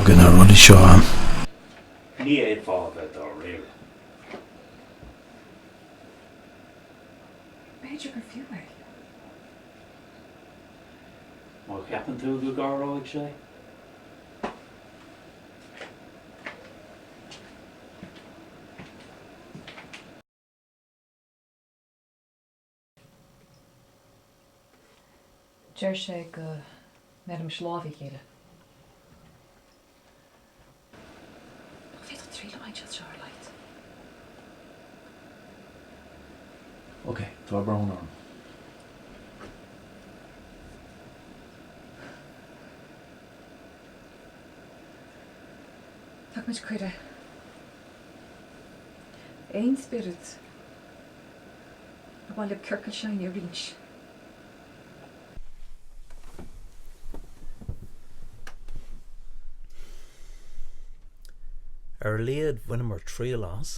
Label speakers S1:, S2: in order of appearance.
S1: Thug na rudaí seo am.
S2: Ní fhéadfá a bheith dáiríre.
S3: B'fhéidir gur fiú é.
S2: Má cheapann tú go gcabhróidh sé.
S3: Deir sé go mbeirimis lámh a chéile. Nach bhféadfá triail a bhaint as seo ar a laghad?
S1: Ok, tá brón orm.
S3: Tugaimid cuireadh. Aon spiorad ar mhaith libh ciorcal s'againne a roinnt.
S1: Ar a laghad bhaineamar triail as.